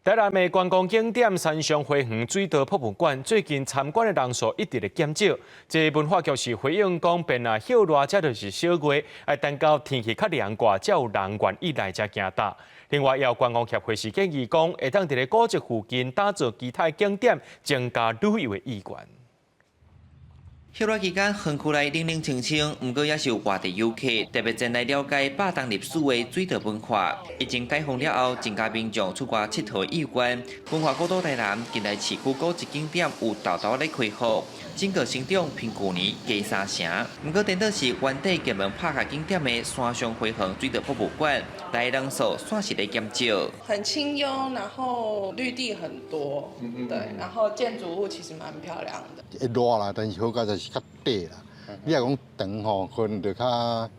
台南的觀光景點山上花園水道博物館最近參觀的人數一直咧減少。這文化局是回應講，變啊歇熱這就是小月，愛等到天氣較涼掛，才有人願意來遮行踏。另外，也有觀光協會是建議講，會當佇咧古蹟附近打造其他景點，增加旅遊的意願。歇熱期間，園區內冷冷清清，毋過也是有外地遊客特別前來了解百冬歷史的水道文化。疫情解封了後，增加民眾出外𨑨迌的意願。文化古都台南近來市區古蹟景點有沓沓咧開放，整個成長比舊年加三成。毋過，顛倒是原底專門拍卡景點的山上花園水道博物館，來人數煞是咧減少。很清幽，然後綠地很多，對，然後建築物其實蠻漂亮的。會熱啦，但是好佳在是較短啦。你若講長吼，可能就較較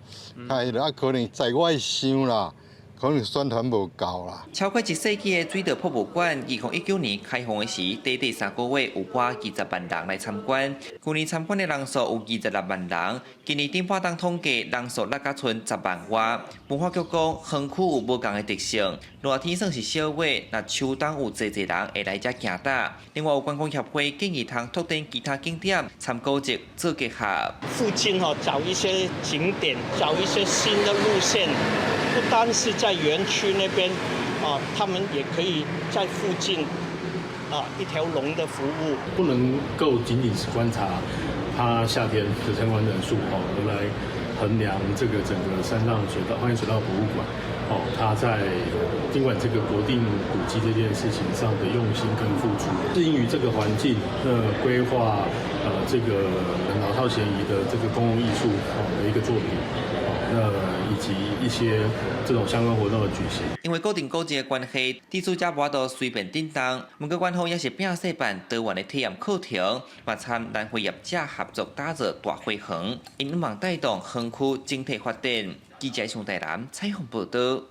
彼落啊，可能在我想啦，可能宣傳無夠啦。超過一世紀的水道博物館，2019年開放的時，短短3個月有過20萬人來參觀。去年參觀的人數有26萬人，今年頂半冬統計人數落甲賰10萬外。文化局講，園區有無仝的特性，熱天算是小月，若秋冬有濟濟人會來遮行踏。另外有觀光協會建議通拓展其他景點，參古蹟做結合。附近吼找一些景點，找一些新的路線。不單是在園區那邊，啊，他們也可以在附近，啊，一條龍的服務。不能夠僅僅是觀察它夏天的參觀人數，哦，而來衡量這個整個山上水道花園水道博物館，哦，它在儘管這個國定古蹟這件事情上的用心跟付出，適應於這個環境，那規劃，這個老少咸宜的這個公共藝術，哦的一個作品。那以及一些這種相關活動的舉行。因為固定古蹟的關係，地主遮無法度隨便振動。毋過，官方也是摒細辦多元的體驗課程，嘛參南非業者合作打造大花園，𪜶希望帶動園區整體發展。記者上台南採訪報道。